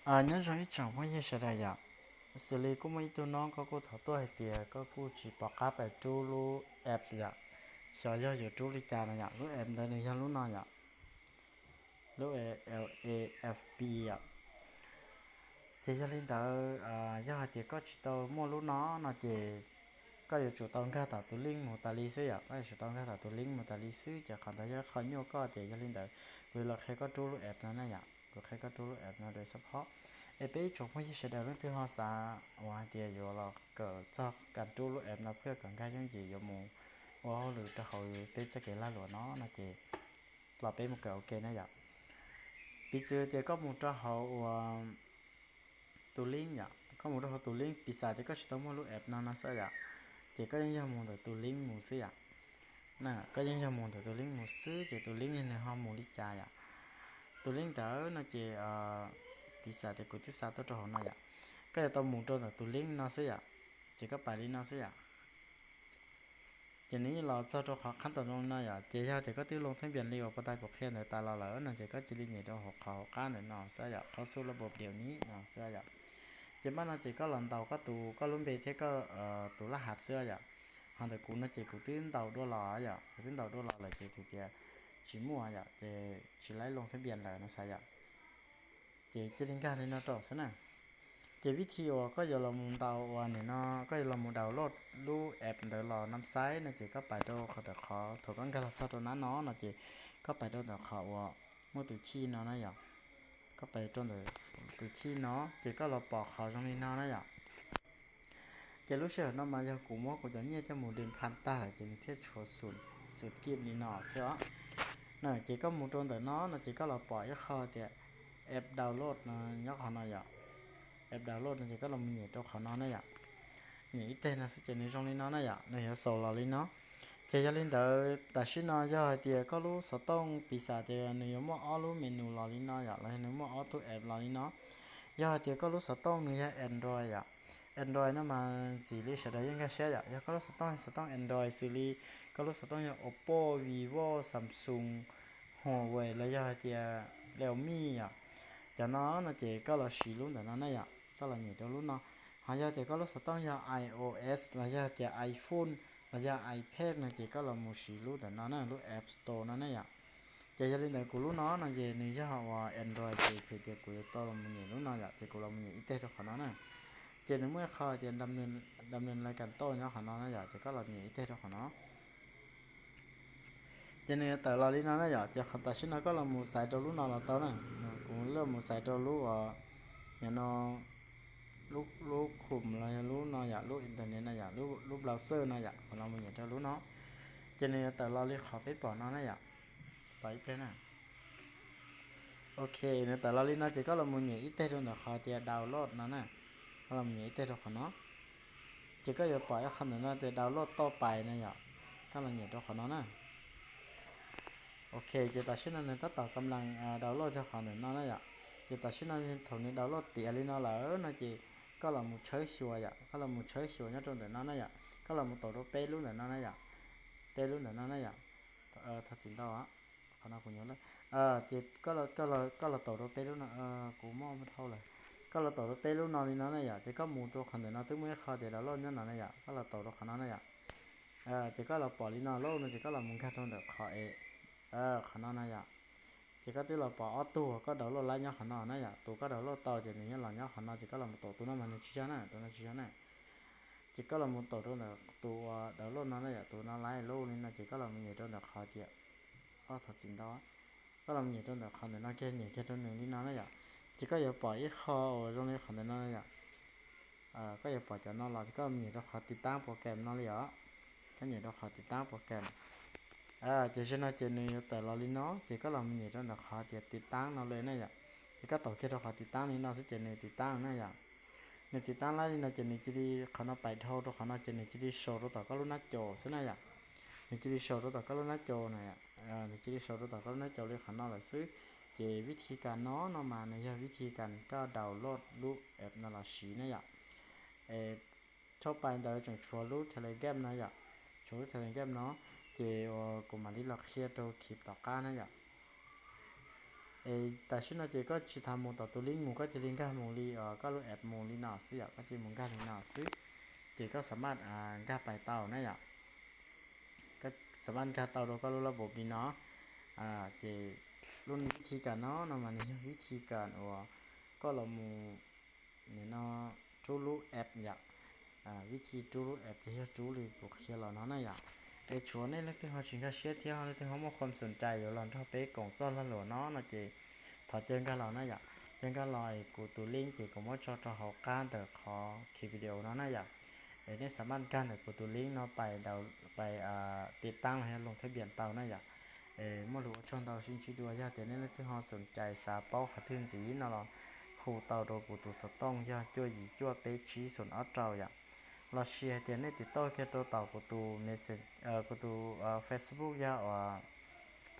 Nyob zoo ib tsoom phooj ywg sawv daws yom. Xws li kuj muaj ib tug no koj kuj thov tuaj hais tias koj kuj tsis pom qab pais rub lub app yom, xyov yog yuav rub li cas no yom. Lub app ntawd nws yog lub no yom, lub L A F P yom. Ces yog li ntawd, yog hais tias koj tsis tau muaj lub no no ces koj yuav tsum tau nkag tom tus link mus tas li xwb yom. Koj yuav tsum tau nkag tom tus link mus tas li xwb, ces qhov ntawd yog qhov nyuaj koj. Ces yog li ntawd kuv yuav los qhia koj rub lub app no na yom. Kuv qhia koj rub lub app no rau support. Es peb ib tsoom phooj ywg sawv daws leej twg ho xav uas hais tias yuav los kawm txog kas rub lub app no phaj kom nkag yooj yim yuav mus ua hauj lwm rau hauv peb txoj kev lag luam no no ces los peb mus kawm ua ke na yom. Piv txwv tias koj mus rau hauv uas tus link yom, koj mus rau hauv tus link, piv xam tias koj tsis tau muaj lub app no no xwb yom, ces koj yeej yog mus ntawm tus link mus xwb yom. Koj yeej yog mus ntawm tus link mus xwb, ces tus link nws ho mus li cas yom. Tus link ntawd no ces piv xam tias kuv twb xa tuaj rau hauv no yom, koj yuav tau mus rau ntawm tus link no xwb yom, ces koj pais li no xwb yom. Ces nws yeej los txog rau qhov qhab tom zoo li no yom. Ces yog tias koj twb loo thab npias li uas puag ta kuv qhia ntawd tas los lawm no ces koj cia li nyem rau hauv qhov hauv qab ntawm no xwb yom, qhov xub los npaum diaum ni no xwb yom. Ces npaj no ces koj los ntaus koj tus, koj lub npe thiab koj tus laj hav xwb yom. Ho ntawm kuv no ces kuv twb ntaus dua los yom, kuv twb ntaus dua los lawm ces tias tsis muaj yom, ces tsis laib loo thab npias lawm no xwb yom. Ces cia li nkag li no rau xwb na. Ces vib thi uas koj yuav los mus ntaus uas nim no koj yuav los mus download lub app ntawd los nab xaib no ces koj pais rau qhov ntawm qhov thaum koj nkag los txog rau nab no no ces koj pais rau ntawm qhov uas muaj tus chij no na yom. Koj pais rau ntawm tus chij no ces koj los pom qhov zoo li no na yom. Ces lub sij hawm no mas yog kuv muab kuv cov nyiaj coj mus dwm pha tag lawm ces nws thiaj tshuav xum kij li no xwb os. Na ces koj mus rau ntawm no no ces koj los pom ib qho tias app download no nyob qhov no yom. App download no ces koj los mus nyem rau qhov no na yom. Nyem ib teg no xwb ces nws zoo li no na yom, nws yuav xaus los li no. Ces yog li ntawd tam sim no yog hais tias koj lub xov tooj piv xam tias nws yuav muaj ob lub menu los li no yom, los yog nws muaj ob tug app los li no. Yog hais tias koj lub xov tooj nws yog Android yom, Android no mas ntxim li sawv daws yeej nkag siab yom. Yog koj lub xov tooj yog xov tooj Android xws li koj lub xov tooj yog Oppo, Vivo, Samsung, Huawei los yog hais tias Realme yom, cov no no ces koj los siv lub ntawm no na yom, koj los nyem rau lub no. Ho yog tias koj lub xov tooj yog iOS los yog tias iPhone los yog iPad no ces koj los mus siv lub ntawm no na, lub App Store no na yom. Ces yog li ntawd kuv lub no no ces nws yog uas Android ces thaum tias kuv yuav tau los mus nyem lub no yom, ces kuv los mus nyem ib teg rau qhov no na. Ces nws muaj ib qho tias dam nws lawv kas tauj nyob qhov no na yom, ces koj los nyem ib teg rau qhov no. Ces nws yuav tawm los li no na yom, ces qhov tam sim no koj los mus xaiv rau lub no los tau na. Kuv los mus xaiv rau lub uas no, lub Chrome los yog lub no yom, lub internet no yom, lub browser no yom, kuv los mus nyem rau lub no. Ces nws yuav tawm los li qhov peb pom no na yom. Tos ib pliag na. Ok, nws tawm los li no ces koj los mus nyem ib teg rau ntawm qhov tias download no na. Koj los mus nyem ib teg rau qhov no. Ces koj yuav pom ib qho ntawm no tias download toj pais na yom. Koj los nyem rau qhov no na. Ok, ces tam sim no nws tab tom kam las download rau qhov ntawm no na yom. Ces tam sim no thaum nws download tiav li no lawm no ces koj los mus tshawb xyuas yom, koj los mus tshawb xyuas nyob rau ntawm no na yom. Koj los mus taus rau peb lub ntawm no na yom. Peb lub ntawm no na yom. Thov txim ntau, qhov no kuv nyob lawm. Ces koj los taus rau peb lub no, kuv muaj dhau lawm. Koj los taus rau peb lub no li no na yom, ces koj mus rau qhov ntawm no twb muaj ib qho tias download nyob no na yom, koj los taus rau qhov no na yom. Ces koj los pom li no lawm no ces koj los mus nkag rau ntawm qhov es, qhov no na yom. Ces koj twb los pom ob tug uas koj download laib nyob qhov no na yom, tus koj download tau ces nws yeej los nyob qhov no, ces koj los mus taus tus no mas nws tsis yog na, tus no tsis yog na. Ces koj los mus taus rau ntawm tus uas download no na yom, tus no laib lub li no ces koj los mus nyem rau ntawm qhov tias, ob thov txim ntau, koj los mus nyem rau ntawm qhov ntawm no kiag, nyem kiag rau nws li no na yom. Ces koj yuav pom ib qho uas zoo li qhov ntawm no na yom. Koj yuav pom cov no los ces koj los nyem rau qhov tiv taab program no li os. Koj nyem rau qhov tiv taab program. Ces zaum no ces nws yuav tawm los li no ces koj los mus nyem rau ntawm qhov tias tiv taab no li na yom. Ces koj taus kiag rau qhov tiv taab li no xwb ces nws tiv taab na yom. Nws tiv taab laib li no ces nws cia li qhov no pais dhau rau qhov no ces nws cia li sau rau tom koj lub nab caus xwb na yom. Nws cia li sau rau tom koj lub nab caus na, nws cia li sau rau tom koj lub nab caus li qhov no lawm xwb. Ces vib thi kas no no mas nws yog vib thi kas koj download lub app no los siv na yom. Thaum pais ntawd tseem tshuav lub Telegram no yom, tshuav lub Telegram no, ces kuv mam li los qhia rau khib tom qab na yom. Es tam sim no ces koj tsis tas mus tom tus link mus, koj cia li nkag mus li koj lub app mus li no xwb yom, koj cia li mus nkag li no xwb, ces koj xam maj nkag pais tau na yom. Koj xam maj nkag tau rau koj lub lab npaum li no. Ces lub vib thi kam no no mas nws yog vib thi kam uas koj los mus nim no rub lub app yom. Vib thi rub lub app ces yog rub li kuv qhia los no na yom. Es tshuav nej leej twg ho tsis nkag siab thiab leej twg ho muaj khuam xoom cai yuav los nrog peb koom txoj lag luam no no ces thov caw nkag los na yom. Caw nkag los es kuv tus link ces kuv muab tso rau hauv qab ntawm qhov khi video no na yom. Es nej xam maj nkag ntawm kuv tus link no pais, pais tiv taab los yog loo thab npias tau na yom. Es muaj lus ua tsaug ntau, sib ntsib dua. Yog tias nej leej twg ho xoom cai xav paub qhov twg ntxiv no los hu tau rau kuv tus xov tooj yog cuaj yim cuaj peb tsib xoom ob rau yom. Los sis hais tias nej tiv tauj kiag rau tom kuv tus message, kuv tus Facebook yog uas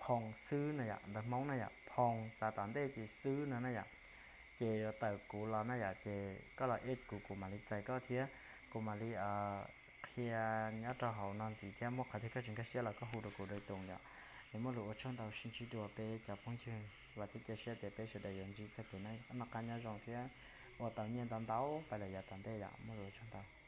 Phoo xwb na yom, ntawv Hmoob na yom, Phoo txav tom ntej ces xwb no na yom. Ces yuav tawm kuv los na yom, ces koj los add kuv, kuv mam li txais koj thiab kuv mam li qhia nyob rau hauv no ntxiv thiab muaj qhov twg koj tsis nkag siab los koj hu rau kuv dai toos yom. Es muaj lus ua tsaug ntau, sib ntsib dua peb cov phooj ywg, vam thiab cia siab tias peb sawv daws yuav ntsib txoj kev noj qab nyob zoo thiab ua tau nyiaj ntau ntau pais lawm yav tom ntej yom. Muaj lus ua tsaug ntau.